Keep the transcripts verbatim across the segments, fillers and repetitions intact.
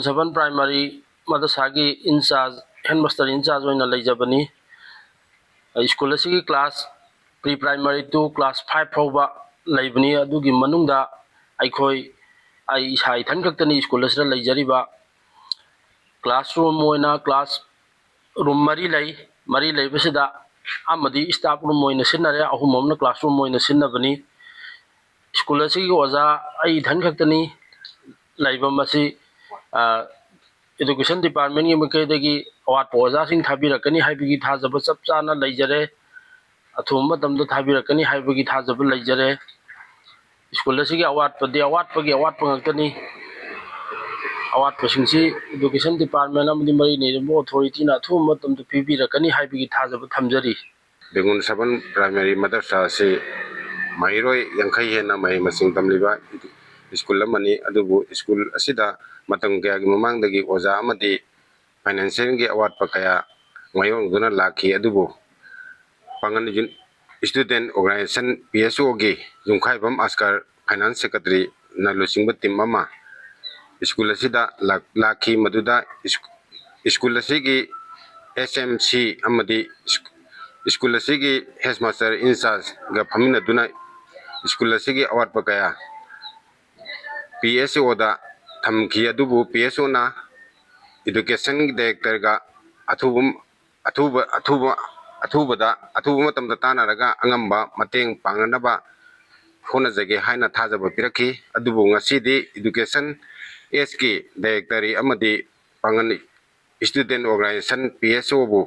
Seven primary ꯃꯗꯔꯁꯥꯒꯤ in-charge, headmaster in-charge ꯑꯣꯏꯅ ꯂꯩꯖꯕꯅꯤ꯫ School ꯑꯁꯤꯒꯤ class pre primary to class five ꯐꯥꯎꯕ ꯂꯩꯕꯅꯤ꯫ ꯑꯗꯨꯒꯤ ꯃꯅꯨꯡꯗ ꯑꯩꯈꯣꯏ, ꯑꯩ ꯏꯁꯥ ꯏꯊꯟ ꯈꯛꯇꯅꯤ ꯁ꯭ꯀꯨꯜ ꯑꯁꯤꯗ ꯂꯩꯖꯔꯤꯕ꯫ ꯀ꯭ꯂꯥꯁꯔꯨꯝ ꯑꯣꯏꯅ ꯀ꯭ꯂꯥꯁ ꯔꯨꯝ ꯃꯔꯤ ꯂꯩ꯫ ꯃꯔꯤ ꯂꯩꯕꯁꯤꯗ ꯑꯃꯗꯤ ꯁ꯭ꯇꯥꯐ ꯔꯨꯝ ꯑꯣꯏꯅ ꯁꯤꯖꯤꯟꯅꯔꯦ, ꯑꯍꯨꯝ ꯑꯃꯅ ꯀ꯭ꯂꯥꯁꯔꯨꯝ ꯑꯣꯏꯅ ꯁꯤꯖꯤꯟꯅꯕꯅꯤ꯫ ꯁ꯭ꯀꯨꯜ ꯑꯁꯤꯒꯤ ꯑꯣꯖꯥ ꯑꯩ ꯏꯊꯟ ꯈꯛꯇꯅꯤ ꯂꯩꯕ꯫ ꯃꯁꯤ, ꯑ, ꯏꯗꯨꯀꯦꯁꯟ ꯗꯤꯄꯥꯔꯠꯃꯦꯟꯒꯤ ꯃꯥꯏꯀꯩꯗꯒꯤ ꯑꯋꯥꯠꯄ ꯑꯣꯖꯥꯁꯤꯡ ꯊꯥꯕꯤꯔꯛꯀꯅꯤ ꯍꯥꯏꯕꯒꯤ ꯊꯥꯖꯕ ꯆꯞ ꯆꯥꯅ ꯂꯩꯖꯔꯦ꯫ ꯑꯊꯨꯕ ꯃꯇꯝꯗ ꯊꯥꯕꯤꯔꯛꯀꯅꯤ ꯍꯥꯏꯕꯒꯤ ꯊꯥꯖꯕ ꯂꯩꯖꯔꯦ꯫ ꯁ꯭ꯀꯨꯜ ꯑꯁꯤꯒꯤ ꯑꯋꯥꯠꯄꯗꯤ ꯑꯋꯥꯠꯄꯒꯤ ꯑꯋꯥꯠꯄ ꯉꯥꯛꯇꯅꯤ꯫ ꯑꯋꯥꯠꯄꯁꯤꯡꯁꯤ ꯏꯗꯨꯀꯦꯁꯟ ꯗꯤꯄꯥꯔꯠꯃꯦꯟ ꯑꯃꯗꯤ ꯃꯔꯤ ꯂꯩꯅꯕ ꯑꯣꯊꯣꯔꯤꯇꯤꯅ ꯑꯊꯨꯕ ꯃꯇꯝꯗ ꯄꯤꯕꯤꯔꯛꯀꯅꯤ ꯍꯥꯏꯕꯒꯤ ꯊꯥꯖꯕ ꯊꯝꯖꯔꯤ꯫ ꯕꯦꯡꯒꯨꯟ ꯁꯕꯟ ꯄ꯭ꯔꯥꯏꯃꯥꯔꯤ ꯃꯗꯔꯁꯥ ꯑꯁꯤ ꯃꯍꯩꯔꯣꯏ ꯌꯥꯡꯈꯩ ꯍꯦꯟꯅ ꯃꯍꯩ ꯃꯁꯤꯡ ꯇꯝꯂꯤꯕ ꯁ꯭ꯀꯨꯜ ꯑꯃꯅꯤ꯫ ꯑꯗꯨꯕꯨ ꯁ꯭ꯀꯨꯜ ꯑꯁꯤꯗ ꯃꯇꯝ ꯀꯌꯥꯒꯤ ꯃꯃꯥꯡꯗꯒꯤ ꯑꯣꯖꯥ ꯑꯃꯗꯤ ꯐꯥꯏꯅꯥꯟꯁꯤꯌꯦꯜꯒꯤ ꯑꯋꯥꯠꯄ ꯀꯌꯥ ꯃꯥꯌꯣꯛꯅꯗꯨꯅ ꯂꯥꯛꯈꯤ꯫ ꯑꯗꯨꯕꯨ ꯄꯥꯡꯒꯜ ꯌꯨꯟ-, ꯁ꯭ꯇꯨꯗꯦꯟ ꯑꯣꯔꯒꯅꯥꯏꯖꯦꯁꯟ, ꯄꯤ ꯑꯦꯁ ꯑꯣꯒꯤ ꯌꯨꯝꯈꯥꯏꯕꯝ ꯑꯁꯀꯔ, ꯐꯥꯏꯅꯥꯟꯁ ꯁꯦꯀ꯭ꯔꯦꯇꯔꯤꯅ ꯂꯨꯆꯤꯡꯕ ꯇꯤꯝ ꯑꯃ ꯁ꯭ꯀꯨꯜ ꯑꯁꯤꯗ ꯂꯥꯛ-, ꯂꯥꯛꯈꯤ꯫ ꯃꯗꯨꯗ ꯁ꯭ꯀꯨꯜ ꯑꯁꯤꯒꯤ ꯑꯦꯁ ꯑꯦꯝ ꯁꯤ ꯑꯃꯗꯤ ꯁ꯭ꯀꯨꯜ ꯑꯁꯤꯒꯤ ꯍꯦꯗꯃꯥꯁꯇꯔ ꯏꯟꯆꯥꯔꯖꯒ ꯐꯝꯃꯤꯟꯅꯗꯨꯅ ꯁ꯭ꯀꯨꯜ ꯑꯁꯤꯒꯤ ꯑꯋꯥꯠꯄ ꯀꯌꯥ ꯄꯤ ꯑꯦꯁ ꯑꯣꯗ ꯊꯝꯈꯤ꯫ ꯑꯗꯨꯕꯨ ꯄꯤ ꯑꯦꯁ ꯑꯣꯅ ꯏꯗꯨꯀꯦꯁꯟꯒꯤ ꯗꯥꯏꯔꯦꯛꯇꯔꯒ ꯑꯊꯨꯕ, ꯑꯊꯨꯕ, ꯑꯊꯨꯕ, ꯑꯊꯨꯕꯗ, ꯑꯊꯨꯕ ꯃꯇꯝꯗ ꯇꯥꯟꯅꯔꯒ ꯑꯉꯝꯕ ꯃꯇꯦꯡ ꯄꯥꯡꯅꯅꯕ ꯍꯣꯠꯅꯖꯒꯦ ꯍꯥꯏꯅ ꯊꯥꯖꯕ ꯄꯤꯔꯛꯈꯤ꯫ ꯑꯗꯨꯕꯨ ꯉꯁꯤꯗꯤ ꯏꯗꯨꯀꯦꯁꯟ ꯑꯦꯁꯀꯤ ꯗꯥꯏꯔꯦꯛꯇꯔꯤ ꯑꯃꯗꯤ Pangal student organisation, P S ꯑꯣꯕꯨ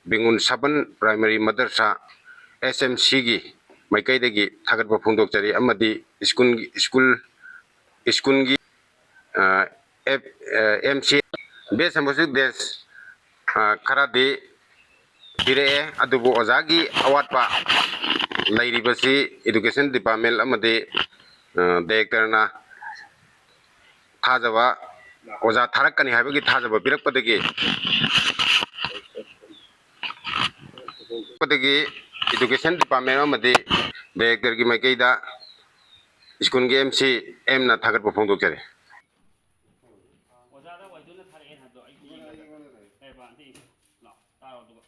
ꯕꯦꯡꯒꯨꯟ ꯁꯕꯟ ꯄ꯭ꯔꯥꯏꯃꯥꯔꯤ ꯃꯗꯔꯁꯥ, ꯑꯦꯁ ꯑꯦꯝ ꯁꯤꯒꯤ ꯃꯥꯏꯀꯩꯗꯒꯤ ꯊꯥꯒꯠꯄ ꯐꯣꯡꯗꯣꯛꯆꯔꯤ ꯑꯃꯗꯤ ꯁ꯭ꯀꯨꯜꯒꯤ, ꯁ꯭ꯀꯨꯜ, ꯁ꯭ꯀꯨꯜꯒꯤ, ꯑ, ꯑꯦꯞ-, ꯑ, ꯑꯦꯝ ꯁꯤ ꯕꯦꯁ ꯑꯃꯁꯨꯡ ꯗꯦꯁ, ꯑ, ꯈꯔꯗꯤ ꯄꯤꯔꯛꯑꯦ, ꯑꯗꯨꯕꯨ ꯑꯣꯖꯥꯒꯤ ꯑꯋꯥꯠꯄ ꯂꯩꯔꯤꯕꯁꯤ ꯏꯗꯨꯀꯦꯁꯟ ꯗꯤꯄꯥꯔꯠꯃꯦꯟ ꯑꯃꯗꯤ, ꯑ, ꯗꯥꯏꯔꯦꯛꯇꯔꯅ ꯊꯥꯖꯕ, ꯑꯣꯖꯥ ꯊꯥꯔꯛꯀꯅꯤ ꯍꯥꯏꯕꯒꯤ ꯊꯥꯖꯕ ꯄꯤꯔꯛꯄꯗꯒꯤ, ꯄꯤꯔꯛꯄꯗꯒꯤ ꯏꯗꯨꯀꯦꯁꯟ ꯗꯤꯄꯥꯔꯠꯃꯦꯟ ꯑꯃꯗꯤ ꯗꯥꯏꯔꯦꯛꯇꯔꯒꯤ ꯃꯥꯏꯀꯩꯗ ꯁ꯭ꯀꯨꯜꯒꯤ ꯑꯦꯝ ꯁꯤ ꯑꯦꯝꯅ ꯊꯥꯒꯠꯄ ꯐꯣꯡꯗꯣꯛꯆꯔꯤ꯫ ꯕ꯭ꯔꯥꯗꯔ ꯋꯥꯏꯗꯨꯅ ꯊꯥꯔꯛꯑꯦꯅ ꯍꯥꯏꯕꯗꯣ ꯑꯩ ꯑꯩꯉꯣꯟꯗ, ꯌꯦꯡꯒꯦ꯫ ꯑꯩꯉꯣꯟꯗ ꯂꯩ꯫ ꯑꯦ, ꯕꯥ, ꯑꯝꯇ ꯌꯦꯡꯒꯦ꯫ ꯂꯥꯛꯑꯣ, ꯇꯥꯔꯣ ꯑꯗꯨꯒ꯫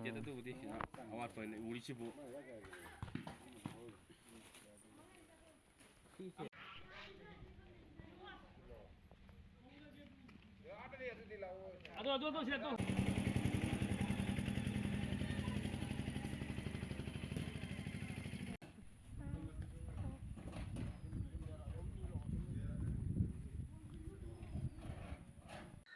ꯌꯦꯠ ꯑꯗꯨꯕꯨꯗꯤ ꯀꯩꯅꯣ ꯑꯋꯥꯠꯄ ꯑꯣꯏꯅ ꯎꯔꯤꯁꯤꯕꯨ꯫ ꯑꯗꯨ, ꯑꯗꯨ, ꯑꯗꯨ, ꯁꯤ ꯑꯗꯨ꯫